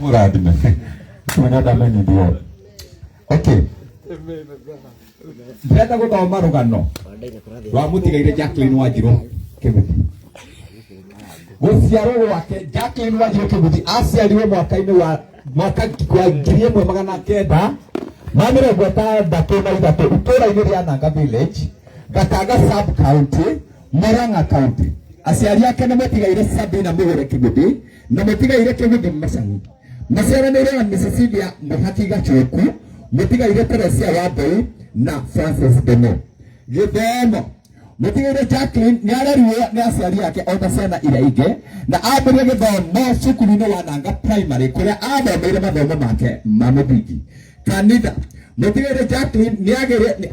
Mũrathime. Kimenya ndamenyithio. Okay. Ndĩrenda gũthoma rũgano rwa mũtigaire Jacqueline Wanjirũ Kĩguthi. Gũciarwo gwake Jacqueline Wanjirũ Kĩguthi aciarirwo mwaka-inĩ wa mwaka wa 1963 itũũra-inĩ rĩa Nanga Village, Gatanga sub county, Murang'a county. Aciari ake nĩ mũtigaire Sabina Mũgũre Kĩguthi na mũtigaire Kĩguthi Macangi. Maciaranĩire na Mrs. Cecilia Mũhaki Gachoku, mũtigaire Teresia Wambui na Francis Ndemo. Gĩthomo mũtigaire Jacqueline nĩ arerirwo nĩ aciari ake o ta ciana iria ingĩ na ambĩrĩria gĩthomo cukuru-inĩ wa Nanga Primary kũrĩa athomeire mathomo make ma mũthingi. Kanitha mũtigaire Jacqueline nĩ agĩrĩ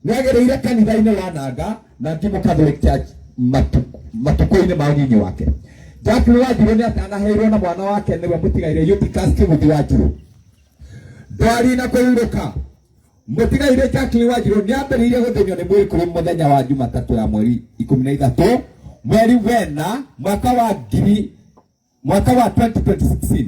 nĩagereire kanitha-inĩ wa Nanga na Ngimo Catholic Church matukũ-inĩ ma ũnyinyi wake. Jacqueline Wanjirũ nĩ atanaheirwo na mwana wake nĩwe mũtigaire Eutychus Kĩguthi Wanjirũ. Ndwari na kũhurũka mũtigaire Jacqueline Wanjirũ nĩ ambĩrĩirie gũthĩnio nĩ mwĩrĩ kũrĩ mũthenya wa Jumatatũ ya mweri 13 mweri wena mwaka wa ngiri mwaka wa 2016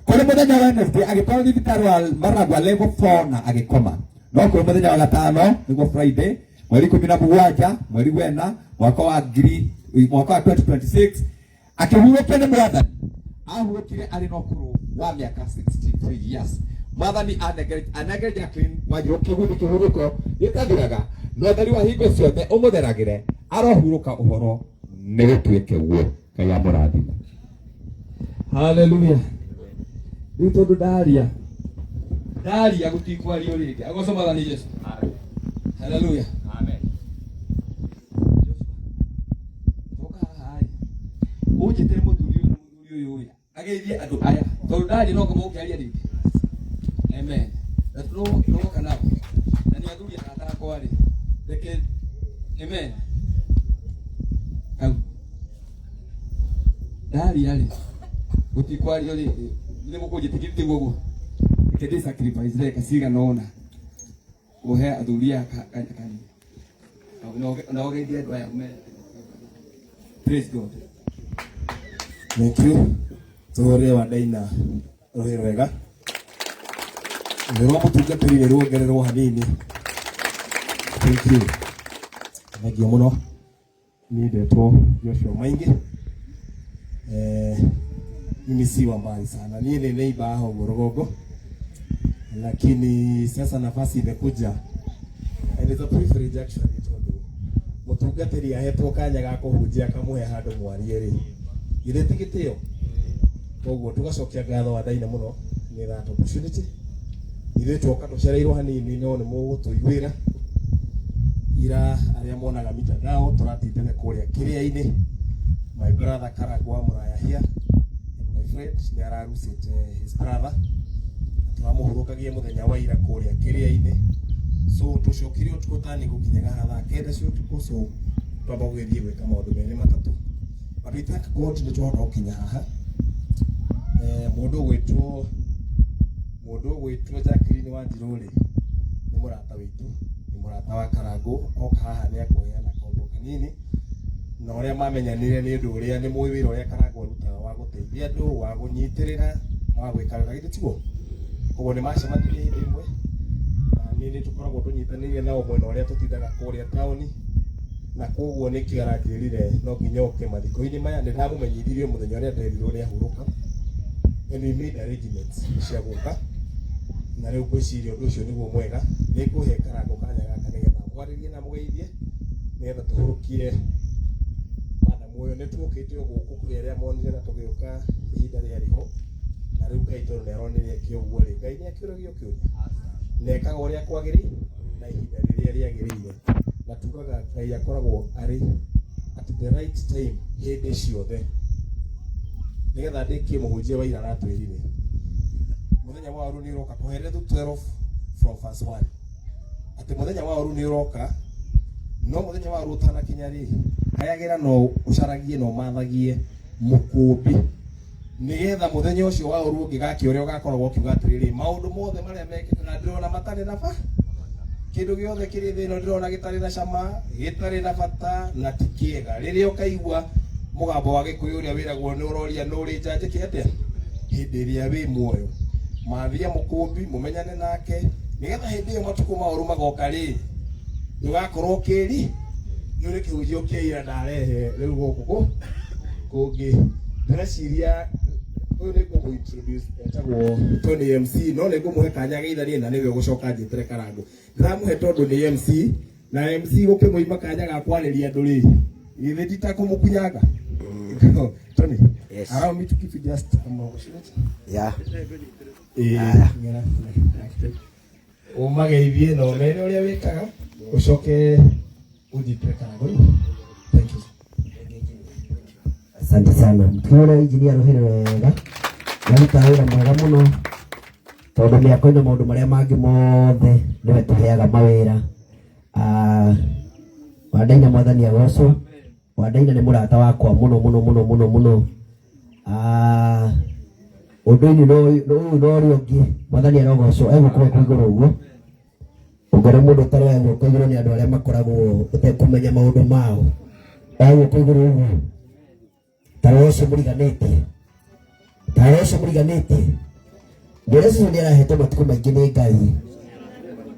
kũrĩ mũthenya wa Wednesday agĩtwarwo thibitarĩ wa Maragua level 4 na agĩkoma no kũrĩ mũthenya wa gatano nĩguo Friday mweri 17 mweri wena mwaka wa ngiri mwaka wa 2026 akĩhurũkio nĩ mwathani ahurũkire arĩ na ũkũrũ wa mĩaka 63 years mwathani anengere anengere Jacqueline Wanjirũ kĩguthi kĩhurũko gĩtathiraga na ũtheri wa hingo ciothe ũmũtheragĩre arohurũka ũhoro nĩ gũtuĩke guo Ngai amũrathime. Haleluya. Rĩu tondũ ndaria ndaria gũtikwario rĩngĩ agoco mwathani Jesu. Haleluya. Joshua, toka haha ĩ. Ũnjĩtĩre mũthuri ũyũ na mũthuri ũyũ ũrĩa ageithie andũ aya tondũ ndaria no ngoma ũkĩaria rĩngĩ. Amen. Na tũroka nao na nĩ athuri arata akwa rĩ reke amen. Hau ndaria rĩ gũtikwario rĩngĩ nĩ mũkũnjĩtĩkĩria tiguo ũguo reke ndĩ sacrifice ndagĩka cigana ũna kũhe athuri aya kanya kanini na ũgeithie andũ aya ume praise God. Thank you. Tũhũrĩre wa Daina rũhĩ rwega. Rũhĩ rwa mũtungatĩri nĩ ruongererwo hanini. Thank you. Thank you mũno. Niĩ ndetwo Joshua Maingi. Mimi si wa mbali sana. Niĩ nĩ neighbor haha ũguo rũgongo. Lakini sasa nafasi imekuja. And it's a privilege actually tondũ mũtungatĩri ahetwo kanya ga kũhunjia akamũhe handũ mwarie rĩ. Githĩ ti gĩtĩo? Koguo tũgacokia ngatho wa Daina mũno nĩ that opportunity. Ithuĩ tuoka tũcereirwo hanini no nĩ mũgũtũiguĩra. Ira arĩa monaga mitandao tũratindire kũrĩa kĩrĩa-inĩ. My brother Karagwa Muraya here and my friend nĩ ararucĩte his brother. Tũramũhurũkagia mũthenya wa ira kũrĩa kĩrĩa-inĩ. So tũcokire ũtukũ tani gũkinyaga haha thaa kenda cia ũtukũ so twamba gũgĩthiĩ gwĩka maũndũ merĩ matatũ. But we thank God nĩ twahota gũkinya haha. Mũndũ ũgwĩtwo Jacqueline Wanjirũ rĩ nĩ mũrata witũ, nĩ mũrata wa Karangũ, oka haha nĩ akũheana kaũndũ kanini na ũrĩa mamenyanire nĩ ũndũ ũrĩa nĩ mũĩ wĩra ũrĩa Karangũ arutaga wa gũteithia andũ, wa kũnyitĩrĩra na wa gwĩka wega, githĩ tiguo? Koguo nĩ macemanirie hĩndĩ ĩmwe na niĩ nĩ tũkoragwo tũnyitanĩire nao mwena ũrĩa tũtindaga kũrĩa taũni na koguo nĩkĩo aranjĩrire no nginya oke mathiko-inĩ maya. Nĩ ndamũmenyithirie mũthenya ũrĩa nderirwo nĩ ahurũka and we made arrangements cia gũka na rĩu ngwĩciria ũndũ ũcio nĩguo mwega. Nĩ ngũhe Karangũ kanya gaka nĩgetha mwarĩrie na mũgeithie nĩgetha tũhurũkie madam ũyũ. Nĩ tuokĩte o gũkũ kũrĩ arĩa monire na tũgĩũka ihinda rĩarĩ ho na rĩu Ngai tondũ nĩ aronire eke ũguo rĩ, Ngai nĩ akĩũragio kĩũria na ekaga ũrĩa kwagĩrĩire na ihinda rĩrĩa rĩagĩrĩire na tugaga Ngai akoragwo arĩ at the right time hĩndĩ ciothe. Nĩgetha ndĩkie mũhunjia wa ira aratwĩrire mũthenya wa ũru nĩ ũroka Kohelethu 12 from verse 1 atĩ mũthenya wa ũru nĩ ũroka no mũthenya wa ũru ũtanakinya rĩ kayagĩra no ũcaragie na ũmathagie mũkũmbi nĩgetha mũthenya ũcio wa ũru ũngĩgakia ũrĩa ũgakoragwo ũkiuga atĩrĩrĩ maũndũ mothe marĩa mekĩkaga ndĩrona matarĩ na ba kĩndũ gĩothe kĩrĩ thĩ ĩno ndĩrona gĩtarĩ na cama gĩtarĩ na bata na ti kĩega rĩrĩa ũkaigua mũgambo wa gĩkũyũ ũrĩa wĩragwo nĩ ũroria nũ ũrĩ nja njĩke atĩa. Hĩndĩ ĩrĩa wĩ muoyo. Mathia mũkũmbi mũmenyane nake, nĩgetha hĩndĩ ĩyo matukũ maũru magoka rĩ, ndũgakorwo ũkĩri nĩ ũrĩ kĩhunjio kĩa ira ndarehe rĩu gũkũ kũ kũngĩ. Ndĩreciria ũyũ nĩ ngũmũ introduce, etagwo Tony MC, no nĩ ngũmũhe kanya geithanie na nĩwe ũgũcoka njĩtĩre Karangũ. Ndĩramũhe tondũ nĩ MC, na MC gũkĩmũima kanya ga kwarĩria andũ rĩ, githĩ ti ta kũmũkunyanga? Tony. Yes. Allow me to give you just a moment. Yeah. Ĩĩ, ũmageithie na ũmere ũrĩa wĩkaga, ũcoke ũnjĩtĩre Karangũ. Thank you. Asante sana. Mkiona engineer Ruhire wega, naruta wĩra mwega mũno tondũ mĩako ĩno maũndũ marĩa mangĩ mothe nĩwe tũheaga mawĩra. Ah, Wandaina mwathani agocwo. Wandaina nĩ mũrata wakwa mũno mũno mũno mũno mũno. Ah, ũndũ-inĩ ũyũ na ũrĩa ũngĩ mwathani arogocwo, egũkorwo kũu igũrũ ũguo. Ũngĩona mũndũ ũtarĩ wa guoko igũrũ nĩ andũ arĩa makoragwo ũtekũmenya maũndũ mao. Egũkũ igũrũ ũguo. Tarora ũcio mũriganĩtie. Tarora ũcio mũriganĩtie. Mwĩre cũcũ nĩ arahetwo matukũ maingĩ nĩ Ngai.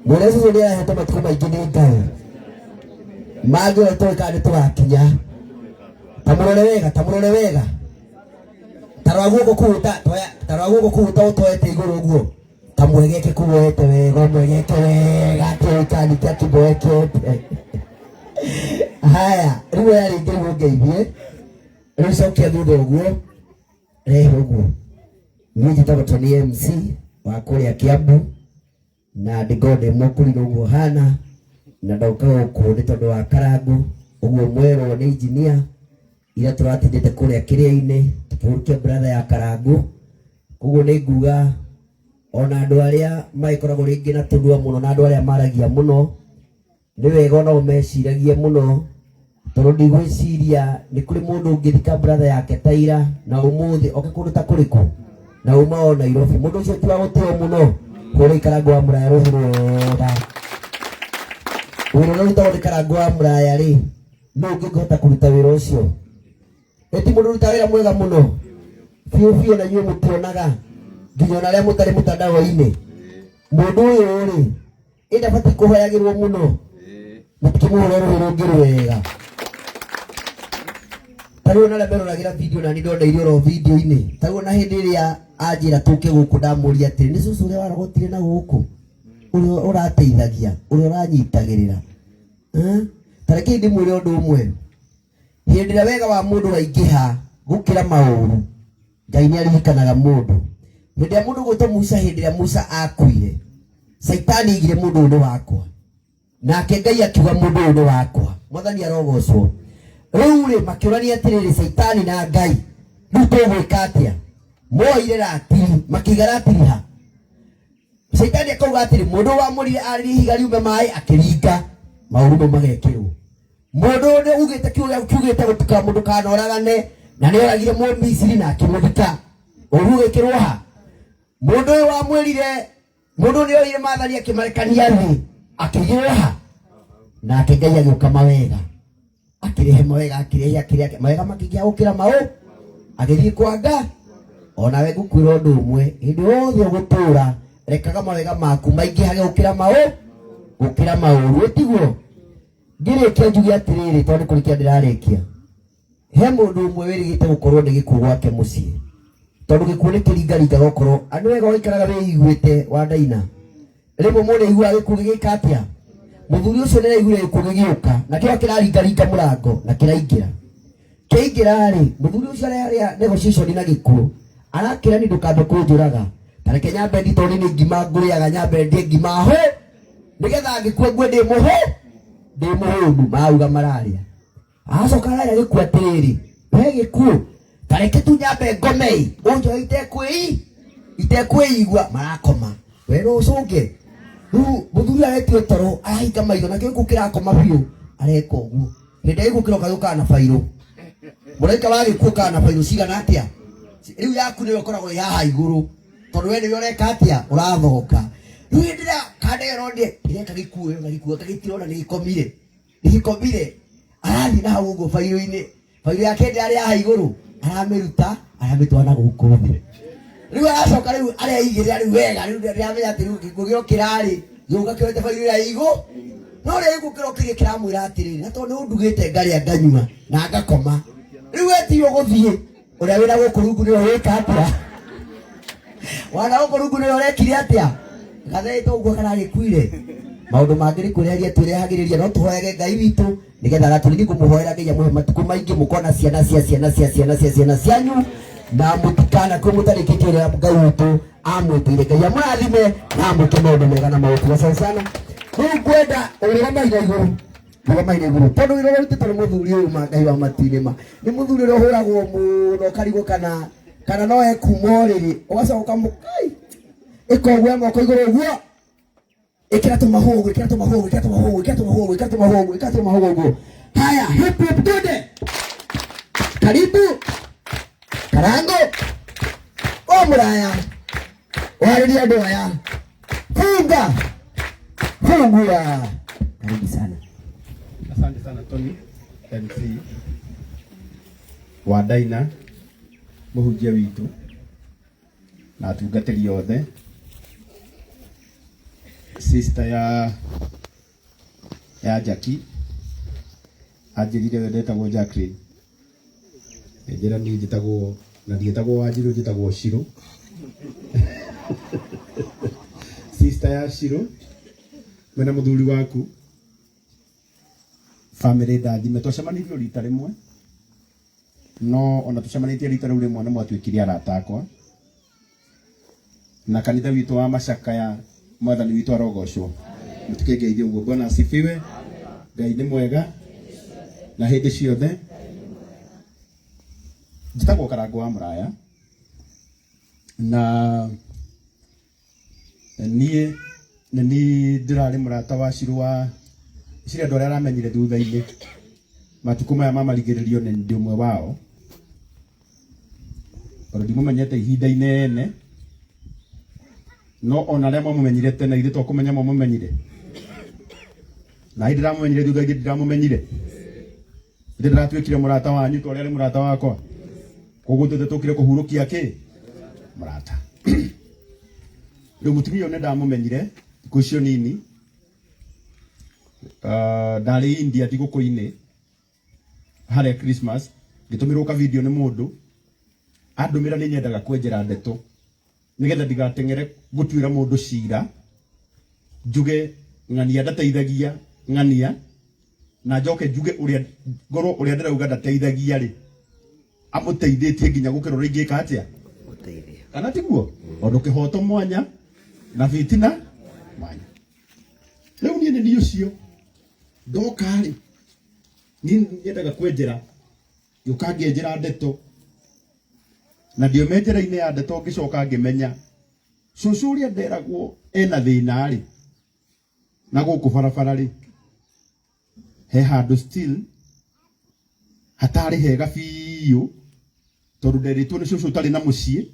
Mwĩre cũcũ nĩ arahetwo matukũ maingĩ nĩ Ngai. Mangĩ ũrĩa tũĩ kana nĩ tũgakinya. Ta mũrore wega, ta mũrore wega. Tarora guoko kũu ta toya, tarora guoko kũu ta ũtoete igũrũ ũguo. Ta mwegeke kũu woete wega, mwegeke wega, tũĩ kana kĩmwekete. Haya, rĩu oya rĩngĩ rĩu ũngeithie. Rĩu cokia thutha ũguo, rehe ũguo. Niĩ njĩtagwo Tony MC wa kũrĩa Kiambu, na ndĩngorwo ndĩ mũkũrinũ ũguo hana, na ndoka gũkũ nĩ tondũ wa Karangũ, ũguo mwerwo nĩ engineer ira tũratindĩte kũrĩa kĩrĩa-inĩ tũkĩhurukia brother ya Karangũ. Koguo nĩ nguga ona andũ arĩa magĩkoragwo rĩngĩ na tũnua mũno na andũ arĩa maragia mũno, nĩ wega onao meciragie mũno, tondũ ndigwĩciria nĩ kũrĩ mũndũ ũngĩthika brother yake ta ira na ũmũthĩ oke kũndũ ta kũrĩkũ na uma o Nairobi. Mũndũ ũcio ti wa gũtĩo mũno, kũrĩa Karangũ wa Mũraya rũhĩ rwega. Wĩra ũrĩa ũrutagwo nĩ Karangũ wa Mũraya rĩ, nũ ũngĩhota kũruta wĩra ũcio? Ĩti mũndũ ũrutaga wĩra mwega mũno biũ biũ, na inyuĩ mũtionaga nginya ona arĩa mũtarĩ mũtandao-inĩ. Mũndũ ũyũ rĩ, ĩ ndabatiĩ kũhoyagĩrwo mũno, mũtikĩmũhũre rũhĩ rũngĩ rwega. Ta rĩu ona arĩa meroragĩra video na niĩ ndona irio oro video-inĩ, ta rĩu ona hĩndĩ ĩrĩa anjĩra tũke gũkũ ndamũria atĩrĩ, nĩ cũcũ ũrĩa warogotire na gũkũ, ũrĩa ũrateithagia, ũrĩa ũranyitagĩrĩra. Ta rekei ndĩmwĩre ũndũ ũmwe, hĩndĩ ĩrĩa wega wa mũndũ waingĩha gũkĩra maũru, Ngai nĩ aririkanaga mũndũ. Hĩndĩ ĩrĩa mũndũ gwĩtwo Musa, hĩndĩ ĩrĩa Musa akuire, Caitani aigire mũndũ ũyũ nĩ wakwa, nake Ngai akiuga mũndũ ũyũ nĩ wakwa. Mwathani arogocwo. Rĩu rĩ, makĩũrania atĩrĩrĩ, Caitani na Ngai, rĩu tũgwĩka atĩa? Moire ratiri, makĩiga ratiri ha? Caitani akauga atĩrĩ, mũndũ ũyũ wamũrire arĩrie ihiga riume maĩ, akĩringa, maũru mau magekĩrwo. Mũndũ ũyũ nĩ ugĩte kiugo gĩaku kiugĩte gũtuka mũndũ kanoragane, na nĩ oragire Mũmisiri na akĩmũthika, ũru ũgĩkĩrwo ha? Mũndũ ũyũ wamwĩrire, mũndũ ũyũ nĩ oire maathani akĩmarekania thĩ, akĩigĩrwo ha? Nake Ngai agĩũka mawega, akĩrehe mawega, akĩrehe, akĩrehe mawega makĩingĩha gũkĩra maũ, agĩthiĩ kwa Nga. Onawe ngũkwĩra ũndũ ũmwe, hĩndĩ yothe ũgũtũra rekaga mawega maku maingĩhage gũkĩra maũ, gũkĩra maũru, ĩtiguo? Ngĩrĩkia njuge atĩrĩrĩ, tondũ nĩ kũrĩkia ndĩrarĩkia, he mũndũ ũmwe wĩrĩgĩte gũkorwo nĩ gĩkuũ gwake mũciĩ, tondũ gĩkuũ nĩ kĩringaringaga okorwo nĩ wega ũgaikaraga wĩiguĩte wa Ndaina. Rĩmwe mũndũ aiguaga gĩkuũ gĩgĩka atĩa? Mũthuri ũcio nĩ araiguire gĩkuũ gĩgĩũka, na kĩo kĩraringaringa mũrango na kĩraingĩra. Kĩaingĩra rĩ, mũthuri ũcio arĩa negotiation na gĩkuũ, arakĩra ni ndũkambe kũnjũraga, ta reke nyambe ndi tondũ nĩ ngima ngũrĩaga, nyambe ndĩe ngima hũ, nĩgetha ngĩkua ngue ndĩ mũhũ, ndĩ mũhũnu. Mauga mararĩa. Acoka ararĩa gĩkuũ atĩrĩrĩ, we gĩkuũ, ta reke tu nyambe ngome ĩ, ũnjoe itekwĩigua. Marakoma. We no ũcũnge. Rĩu mũthuri aretio toro, arahinga maitho, nakĩo gĩkuũ kĩrakoma biũ, areka ũguo. Hĩndĩ ĩrĩa gĩkuũ kĩroka gĩũkaga na bairũ. Mũraika wa gĩkuũ ũkaga na bairũ cigana atĩa? Rĩu yaku nĩyo ĩkoragwo ĩ haha igũrũ, tondũ we nĩwe ũreka atĩa? Ũrathonga. Rĩu hĩndĩ ĩrĩa kanda ĩyo ĩronire ĩreka gĩkuũ, ĩrona gĩkuũ, gĩtirona nĩ gĩkomire. Nĩ gĩkomire. Arathiĩ na hau ũguo bairũ-inĩ. Bairũ yake ĩrĩa arĩ haha igũrũ, aramĩruta, aramĩtwara na gũkũ thĩ. Rĩu aracoka rĩu areigĩrĩra rĩu wega rĩu ndĩramenya atĩ rĩu gĩkuũ gĩokĩra rĩ gĩũka kĩoete bairũ ĩrĩa igũ no rĩrĩa gĩkuũ kĩrokire kĩramwĩra atĩrĩrĩ na tondũ nĩ ũndugĩte ngarĩa nganyua na ngakoma rĩu we tiwe ũgũthiĩ ũrĩa wĩna gũkũ rungu nĩwe wĩka atĩa wana gũkũ rungu nĩwe ũrekire atĩa gathete ũguo karagĩkuire maũndũ mangĩ nĩ kwĩreheria twĩrehagĩrĩria no tũhoyage Ngai witũ nĩgetha agatũrĩri kũmũhoera Ngai amũhe matukũ maingĩ mũkona ciana cia ciana cia ciana cia ciana cianyu na mũtikana kwĩ mũtarĩkĩtie ũrĩa Ngai witũ amwĩtĩire. Ngai amũrathime na amwĩke maũndũ mega na maũndũ. Asante sana. Rĩu ngwenda ũrũgama ina igũrũ rũgama ina igũrũ tondũ wĩra ũrĩa ũrutĩtwo nĩ mũthuri ũyũ ma Ngai wa matu-inĩ ma nĩ mũthuri ũrĩa ũhũragwo mũno ũkarigwo kana kana no ekuma ũrĩrĩ ũgacoka ũkamũkai ĩka ũguo moko igũrũ ũguo ikira tũmahũa ũguo ikira tũmahũa ũguo ikira tũmahũa ũguo ikira tũmahũa ũguo ikira tũmahũa ũguo ikira tũmahũa ũguo. Haya, hip hip dude, karibu Karango o mũraya warĩria andũ aya funga fungua. Karibu sana. Asante sana Tony MC wa Daina mũhunjia witũ na atungatĩri othe, sister ya Jackie anjĩrire we ndetagwo Jacqueline, njĩra niĩ njĩtagwo na ndiĩtagwo Wanjirũ, njĩtagwo Shiro. Sister ya Shiro mena mũthuri waku family ndathime, twacemanirie rita rĩmwe no ona tucemanĩtie rita rĩu rĩmwe nĩ mwatuĩkire arata akwa na kanitha witũ wa macakaya mwathani witũ arogocwo mũtikĩngeithie ũguo. Bwana asifiwe. Ngai nĩ mwega na hĩndĩ ciothe. Njĩtagwo Karangũ wa Mũraya na niĩ nĩ niĩ ndĩrarĩ mũrata wa Shiro wa Shiro andũ arĩa aramenyire thutha-inĩ matukũ maya ma marigĩrĩrio nĩ ndĩ ũmwe wao tondũ ndimũmenyete ihinda inene no ona arĩa mwamũmenyire tene ithuĩ to kũmenya mwamũmenyire na hĩndĩ ndĩramũmenyire thutha-inĩ ndiramũmenyire ithe ndĩratuĩkire mũrata wanyu ta ũrĩa arĩ mũrata wakwa koguo tũthe tũkire kũhurũkia kĩ mũrata. Rĩu mũtumia ũyũ nĩ ndamũmenyire thikũ icio nini, ndarĩ India thigũkũ-inĩ harĩa Christmas, ngĩtũmĩrwo ka video nĩ mũndũ andũmĩra nĩ nyendaga kwenjera ndeto nĩgetha ndigateng'ere gũtuĩra mũndũ cira njuge ng'ania ndateithagia ng'ania na njoke njuge ũrĩa ngorwo ũrĩa ndĩrauga ndateithagia rĩ amũteithĩtie nginya gũkĩra ũrĩa ingĩka atĩa kana tiguo tondũ kĩhoto mwanya na bitina mwanya. Rĩu niĩ nĩ niĩ ũcio ndoka rĩ niĩ nyendaga kwenjera ngĩũka ngĩenjera ndeto na ndiome njĩra-inĩ ya ndeto ngĩcoka ngĩmenya cũcũ ũrĩa nderagwo ena thĩna rĩ na gũkũ barabara rĩ he handũ still hatarĩ hega biũ tondũ nderĩtwo nĩ cũcũ ũtarĩ na mũciĩ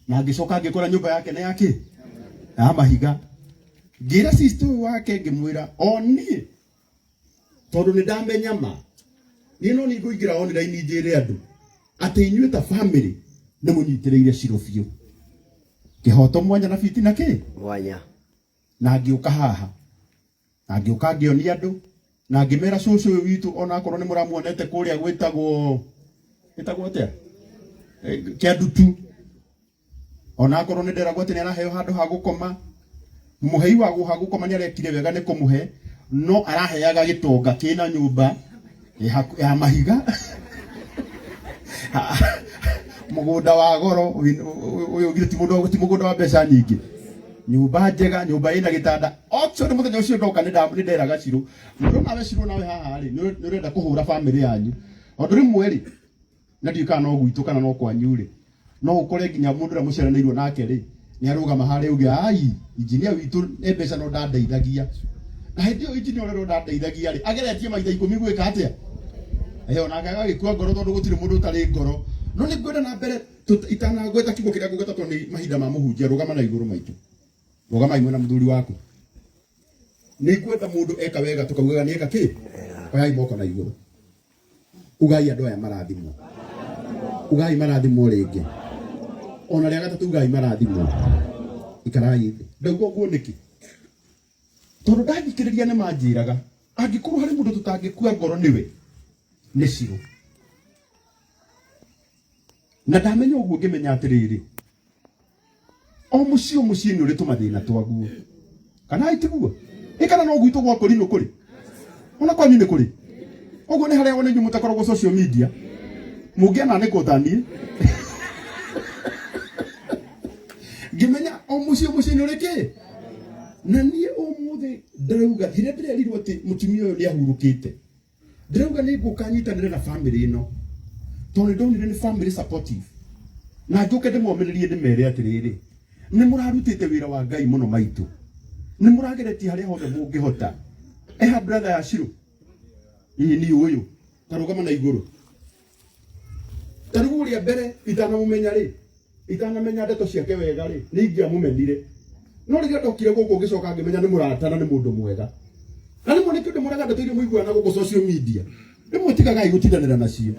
na ngĩcoka ngĩkora nyũmba yake nĩ yakĩ ya mahiga. Ngĩra sister ũyũ wake ngĩmwĩra o niĩ tondũ nĩ ndamenya ma niĩ no niĩ ngũingĩra online njĩre andũ atĩ inyuĩ ta family nĩ mũnyitĩrĩire Shiro biũ kĩhoto mwanya na bitina kĩ mwanya. Na ngĩũka haha na ngĩũka ngĩonia andũ na ngĩmera cũcũ ũyũ witũ onakorwo nĩ mũramuonete kũrĩa gwĩtagwo gwĩtagwo atĩa Kĩandutu onakorwo nĩ nderagwo atĩ nĩ araheo handũ ha gũkoma mũhei wa ha gũkoma nĩ arekire wega nĩ kũmũhe no araheaga gĩtonga kĩna nyũmba ya mahiga mũgũnda wa goro ũyũ githĩ ti mũgũnda wa mbeca nyingĩ nyũmba njega nyũmba ĩna gĩtanda. Actually mũthenya ũcio ndoka nĩ nderaga Shiro nawe Shiro nawe haha rĩ nĩ ũrenda kũhũra family yanyu tondũ rĩmwe rĩ na ndiũĩ kana no gwitũ kana no kwanyu rĩ no ũkore nginya mũndũ ũrĩa mũciaranĩirwo nake rĩ nĩ arũgama harĩa uge ai injinia witũ e mbeca no ndandeithagia na hĩndĩ ĩyo injinia ũrĩa ndandeithagia rĩ ageretie maita ikũmi gwĩka atĩa onake agagĩkua ngoro tondũ gũtirĩ mũndũ ũtarĩ ngoro no nĩ ngwenda na mbere itanagweta kiugo kĩrĩa ngũgweta tondũ nĩ mahinda ma mũhunjia rũgama na igũrũ maitũ rũgama imwe na mũthuri waku nĩ ngwenda mũndũ eka wega tũkaugaga nĩ eka kĩ oyai moko na igũrũ ugai andũ aya marathimwo ugai marathimwo rĩngĩ. Ona rĩa gatatũ ugai marathimwo. Ikarai thĩ. Ndauga ũguo nĩkĩ? Tondũ ndathikĩrĩria nĩ manjĩraga angĩkorwo harĩ mũndũ tũtangĩkua ngoro nĩwe nĩ Cirũ. Na ndamenya ũguo ngĩmenya atĩrĩrĩ, o mũciĩ o mũciĩ nĩ ũrĩ tũmathĩna twaguo, kana itiguo? Ĩ kana no gwitũ gwa kũri nĩ kũrĩ, ona kwanyu nĩ kũrĩ ũguo. Nĩ harĩa ona inyuĩ mũtakoragwo social media mũngĩananĩkwo ta niĩ. Ngĩmenya o mũciĩ o mũciĩ nĩ ũrĩ kĩ. Na niĩ ũmũthĩ ndĩrauga rĩrĩa ndĩrerirwo atĩ mũtumia ũyũ nĩ ahurũkĩte, ndĩrauga nĩ ngũka nyitanĩre na family ĩno, tondũ nĩ ndonire nĩ family supportive, na njũke ndĩmomĩrĩrie, ndĩmere atĩrĩrĩ, nĩ mũrarutĩte wĩra wa Ngai mũno maitũ, nĩ mũrageretie harĩa hothe mũngĩhota. Eha brother ya Shiro ĩĩ ni ũyũ tarũgama na igũrũ. Ta rĩu ũrĩa mbere itanamũmenya rĩ, itanamenya ndeto ciake wega rĩ, nĩ ingĩamũmenire, no rĩrĩa ndokire gũkũ ngĩcoka ngĩmenya nĩ mũrata na nĩ mũndũ mwega. Na rĩmwe nĩkĩo ndĩmũraga ndeto iria mũiguaga na gũkũ social media, rĩmwe tigagai gũtindanĩra nacio.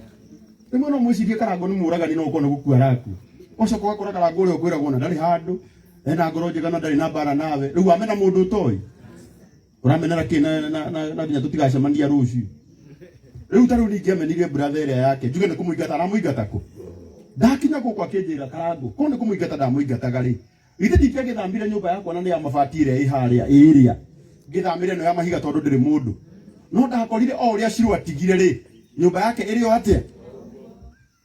Rĩmwe no mwĩcirie Karango nĩ mũragani, no ũkorwo nĩ gũkua arakua. Ũcoka ũgakora Karango ũrĩa ũkwĩragwo na ndarĩ handũ ena ngoro njega na ndarĩ na mbara nawe. Rĩu wamena mũndũ ũtoĩ ũramenera kĩ? Na nginya tũtigacemania rũciũ. Rĩu ta rĩu ningĩamenire brother ĩrĩa yake, njuge nĩ kũmũingata aramũingata kũ? Ndakinya gũkũ akĩnjĩra, Karango, ko nĩ kũmũingata ndamũingataga rĩ, githĩ ndingĩagĩthamire nyũmba yakwa na nĩ ya mabati ĩrĩa ĩ harĩa ĩrĩa ngĩthamĩre ĩno ya mahiga, tondũ ndĩrĩ mũndũ. No ndakorire o ũrĩa Shiro atigire rĩ, nyũmba yake ĩrĩ o atĩa.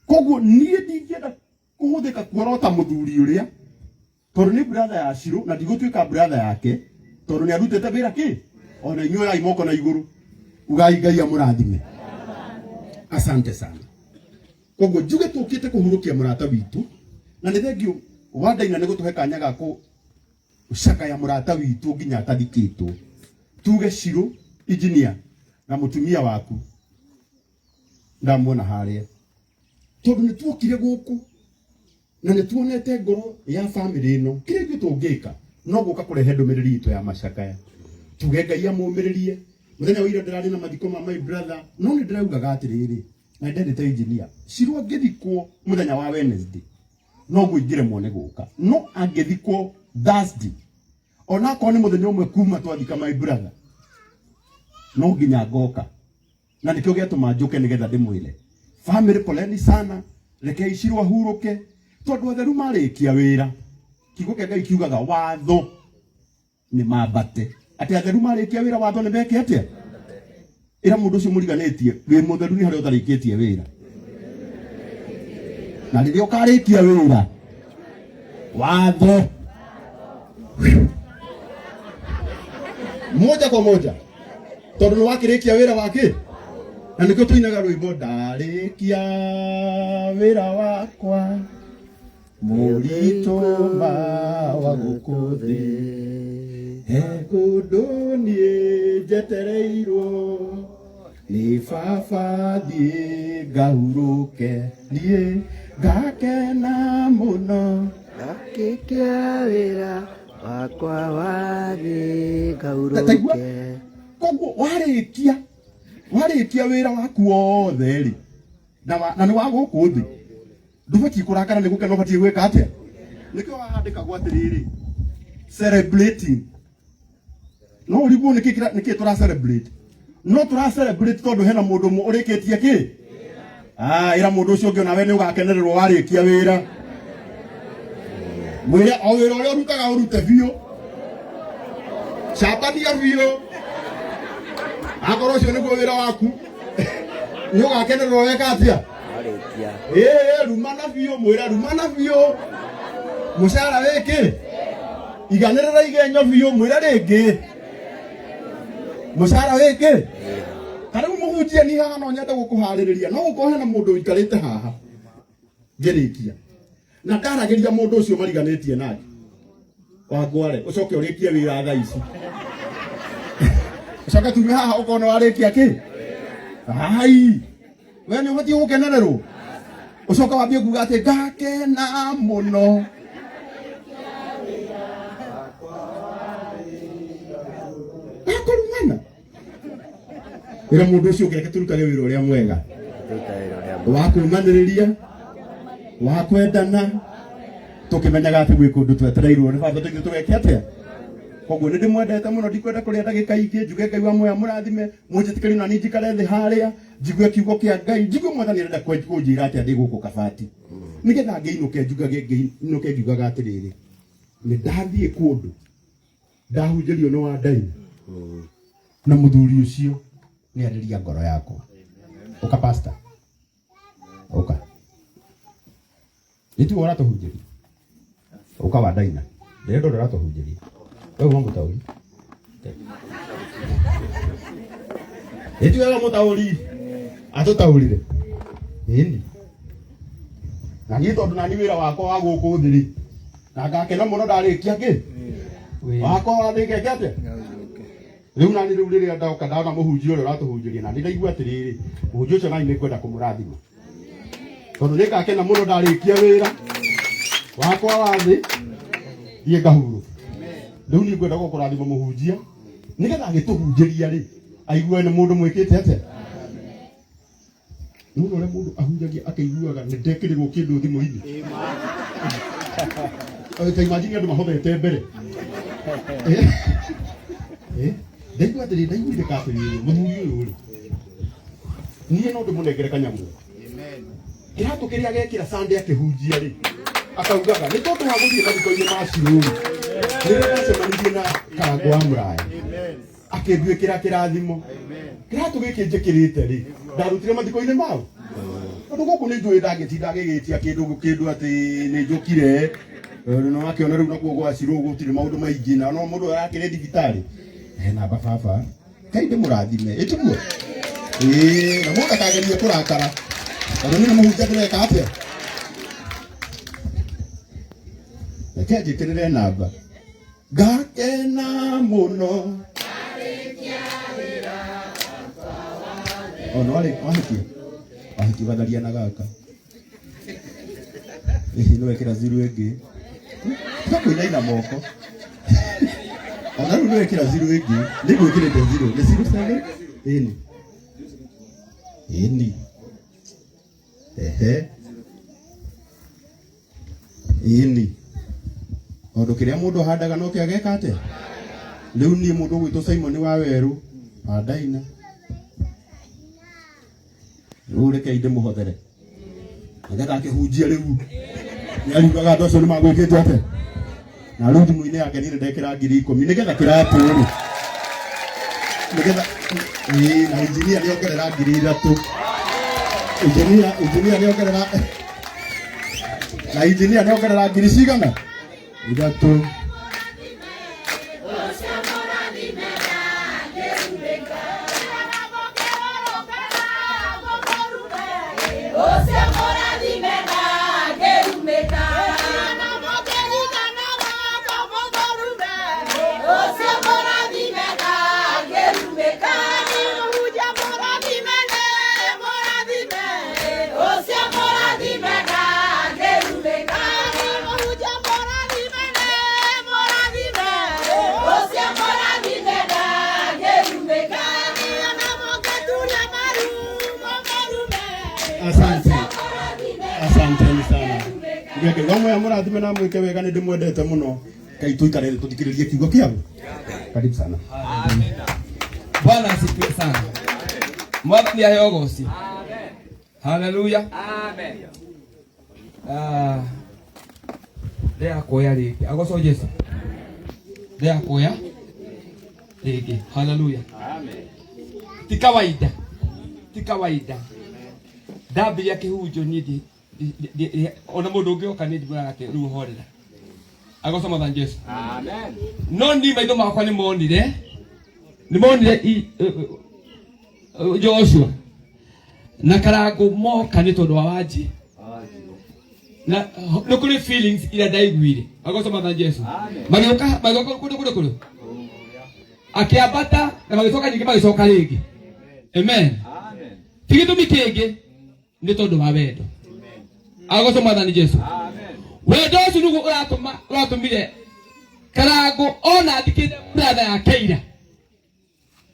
Koguo niĩ ndingĩenda kũhũthĩka kuorota mũthuri ũrĩa, tondũ nĩ brother ya Shiro, na ndigũtuĩka brother yake, tondũ nĩ arutĩte wĩra kĩ. Ona inyuĩ oyai moko na igũrũ, ugai Ngai amũrathime. Asante sana. Koguo njuge tũkĩte kũhurũkia mũrata witũ, na nĩ thengiũ wa Ndaina nĩ gũtũhe kanya ga gũcakaya mũrata witũ nginya atathikĩtwo. Tuge Shiro engineer na mũtumia waku ndamuona harĩa, tondũ nĩ tuokire gũkũ na nĩ tuonete ngoro ya family ĩno. Kĩrĩa ithuĩ tũngĩka no gũka kũrehe ndũmĩrĩri itũ ya macakaya, tuge Ngai amũmĩrĩrie. Mũthenya wa ira ndĩrarĩ na mathiko ma my brother, no nĩ ndĩraugaga atĩrĩrĩ, na ndendete engineer Shiro angĩthikwo mũthenya wa Wednesday noguo ingĩremwo nĩ gũka, no angĩthikwo Thursday, onakorwo nĩ mũthenya ũmwe kuma twathika my brother, no nginya ngoka. Na nĩkĩo gĩatũma njũke nĩgetha ndĩmwĩre family poleni sana, rekei Shiro ahurũke, tondũ atheru marĩkia wĩra, kiugo kĩa Ngai kiugaga watho nĩ mambate. Atĩ atheru marĩkia wĩra, watho nĩ meke atĩa? Ĩra mũndũ ũcio mũriganĩtie, wĩ mũtheru nĩ harĩa ũtarĩkĩtie wĩra, na rĩrĩa ũkarĩkia wĩra, watho moja kwa moja, tondũ nĩ wakĩrĩkia wĩra wake. Na nĩkĩo tũinaga rwĩmbo, ndarĩkia wĩra wakwa mũritũ ma wa gũkũ thĩ, he kũndũ niĩ njetereirwo nĩ baba, thiĩ ngahurũke, niĩ ngakena mũno. Ndakĩkia wĩra wakwa wathiĩ Taigua. ngahurũke. Koguo warĩkia wĩra waku wothe rĩ, na nĩ wa gũkũ thĩ, ndũbatiĩ kũrakara, nĩ gũkena ũbatiĩ gwĩka atĩa? Nĩkĩo wahandĩkagwo atĩrĩrĩ, celebrating. No ũrigwo nĩkĩ nĩkĩ tũra celebrate. No tũra celebrate tondũ hena mũndũ ũmwe ũrĩkĩtie kĩ. Ah, ĩra mũndũ ũcio ũngĩ onawe nĩ ũgakenererwo warĩkia wĩra. Mwĩre o wĩra ũrĩa ũrutaga ũrute biũ, cambania biũ. Akorwo ũcio nĩguo wĩra waku, nĩ ũgakenererwo weka atĩa? Warĩkia. Ĩĩ, rumana biũ, mwĩre rumana biũ, mũcara wĩkĩ, iganĩrĩra igenyo biũ. Mwĩre rĩngĩ, mũcara wĩkĩ. Ta rĩu mũhunjia ni haha, no nyende gũkũharĩrĩria, no gũkorwo hena mũndũ ũikarĩte haha ngĩrĩkia na ndaragĩria mũndũ ũcio mariganĩtie nake wangware. Ũcoke ũrĩkie wĩra thaa ici, ũcoke tume haha ũkorwo nĩ warĩkia kĩ. Ai, we nĩ ũbatiĩ gũkenererwo, ũcoke wambie kuga atĩ ngakena mũno. Akũrumana ĩra mũndũ ũcio ũngĩ, reke tũrutage wĩra ũrĩa mwega. Ruta wĩra ũrĩa mwega. Wa kũmanĩrĩria, wa kwendana. Tukimenyaga ati gwĩ kũndũ twetereirwo nĩ baba tũthiĩ tũgeke atĩa. Koguo nĩ ndĩmwendete mũno, ndikwenda kũrĩa ndagĩka ingĩ, njuge Ngai wa muoyo amũrathime, mũnjĩtĩkĩrie na niĩ njikare thĩ harĩa, njigue kiugo kĩa Ngai, njigue Mwathani arenda kũnjĩra atĩa ndĩ gũkũ Kabati, nĩgetha ngĩinũke njugage, ngĩinũke ngiugaga atĩrĩrĩ, nĩ ndathiĩ kũndũ ndahunjĩrio nĩ wa Ndaina na mũthuri ũcio nĩ arĩria ngoro yakwa. Ũka pastor, ũka nĩtiwe ũratũhunjĩria, ũka wa Ndaina, ndĩrenda ũrĩa ũratũhunjĩria wewe uma mũtaũri, nĩtiwe wa mũtaũri atũtaũrire ĩni na niĩ tondũ nani wĩra wakwa wa gũkũ thĩ rĩ, na ngakena mũno ndarĩkia kĩ wakwa wa thĩ ngeke atĩa rĩu nani rĩu rĩrĩa ndoka ndona mũhunjia ũrĩa ũratũhunjĩria na nĩ ndaigua atĩrĩrĩ, mũhunjia ũcio nani nĩngwenda kũmũrathima tondũ nĩ ngakena mũno ndarĩkia wĩra wakwa wa thĩ thiĩ ngahurũke. Rĩu niĩ ngwenda gũkũrathima mũhunjia nĩgetha agĩtũhunjĩria rĩ aigue nĩ mũndũ mwĩkĩte atĩa. Nĩ ũrĩa mũndũ ahunjagia akĩiguaga nĩ ndekĩrĩrwo kĩndũ thimũ-inĩ. Ta imagine andũ mahothete mbere. Ndaigua atĩrĩ, ndaiguire ka atĩrĩrĩ, mũthuri ũyũ rĩ, niĩ no ndĩmũnengere kanyamũ. Kĩratũ kĩrĩa agekĩra Sunday akĩhunjia rĩ, akaugaga nĩ tondũ wa gũthiĩ mathiko-inĩ ma Shirũri, nĩrĩo ndacemanirie na Karangũ wa Mũraya, akĩnduĩkĩra kĩrathimo. Kĩratũ gĩkĩ njĩkĩrĩte rĩ, ndarutire mathiko-inĩ mao. Tondũ gũkũ nĩ njũĩ ndangĩtinda agĩgĩtia kĩndũ atĩ nĩ njũkire. Nĩ wakĩona rĩu nakuo gwa Shirũ gũtirĩ maũndũ maingĩ, na no mũndũ arakĩrĩ thibitarĩ. He namba baba, Ngai ndĩmũrathime, ĩtiguo? Ĩĩ, na mũndũ ndakagerie kũrakara, tondũ niĩ nĩ mũhunjia ndĩreka atĩa? Reke njĩkĩrĩre namba. Ngakena mũno. O, nĩ warĩ, wahikia? Wahikia ũgatharia na gaka. Ĩhĩ, nĩ wekĩra zero ĩngĩ. Tiga kũinaina moko. Ona rĩu nĩ wekĩra zero ĩngĩ. Nĩ ngwĩkĩrĩte zero. Nĩ zero seven? Ĩni. Ĩni. Ehe. Ĩni. Tondũ kĩrĩa mũndũ ahandaga no kĩo ageka atĩa? Rĩu niĩ mũndũ ũgwĩtwo Simon wa Werũ, wa Ndaina. Rĩu rekei ndĩmũhothere. Nĩgetha akĩhunjia rĩu. Nĩariugaga andũ acio nĩmagwĩkĩte atĩa? Na rĩu thimũ-inĩ yake niĩ nĩndekĩra 10,000 nĩgetha kĩratũ rĩ. Nĩgetha, ĩĩ, na injinia nĩongerera 3,000. Injinia, injinia nĩongerera, na injinia nĩongerera ngiri cigana? 3. Asante. Asanteni sana. Ngai wa muoyo amũrathime na amwĩke wega, nĩ ndĩmwendete mũno. Ngai tũikare thĩ tũthikĩrĩrie kiugo kĩao. Karibu sana. Amina. Bwana asifiwe sana. Mwathani aheo ũgoci. Haleluya. Amen. Ndĩrakuoya rĩngĩ. Agocwo Jesu. Ndĩrakuoya rĩngĩ. Haleluya. Amen. Ti kawaida. Ti kawaida. Ndambiria kĩhunjo niĩ ona mũndũ ũngĩ oka niĩ ndimwĩraga atĩ rĩu horera. Agocwo Mwathani Jesu. Amen. No niĩ maitho makwa nĩmonire, nĩmonire Joshua na Karangũ moka nĩ tondũ wa Wanji. Na nĩ kũrĩ feelings iria ndaiguire. Agocwo Mwathani Jesu. Amen. Magĩũka, magĩũka kũndũ kũndũ kũndũ. Akĩambata na magĩcoka ningĩ magĩcoka rĩngĩ. Amen. Amen. Ti gĩtũmi kĩngĩ nĩ tondũ wa wendo. Agocwo Mwathani Jesu. Amen. Wendo ũcio nĩguo ũratũmire Karangũ ona athikĩte brother yake ira.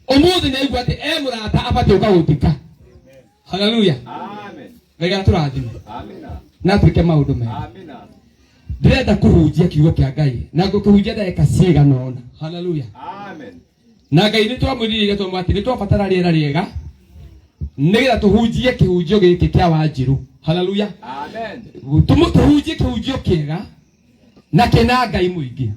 Ũmũthĩ nĩ aigua atĩ e mũrata abatiĩ gũka gũthika. Haleluya. Amen. Ngai atũrathime. Amina. Na atuĩke maũndũ mega. Amina. Ndĩrenda kũhunjia kiugo kĩa Ngai na ngũkĩhunjia ndagĩka cigana ũna. Haleluya. Amen. Na Ngai nĩ twamwĩrirĩire tondũ atĩ nĩ twabatara rĩera rĩega nĩgetha tũhunjie kĩhunjio gĩkĩ kĩa Wanjirũ. Haleluya. Amen. Tũhunjie kĩhunjio kĩega na kĩna Ngai mũingĩ.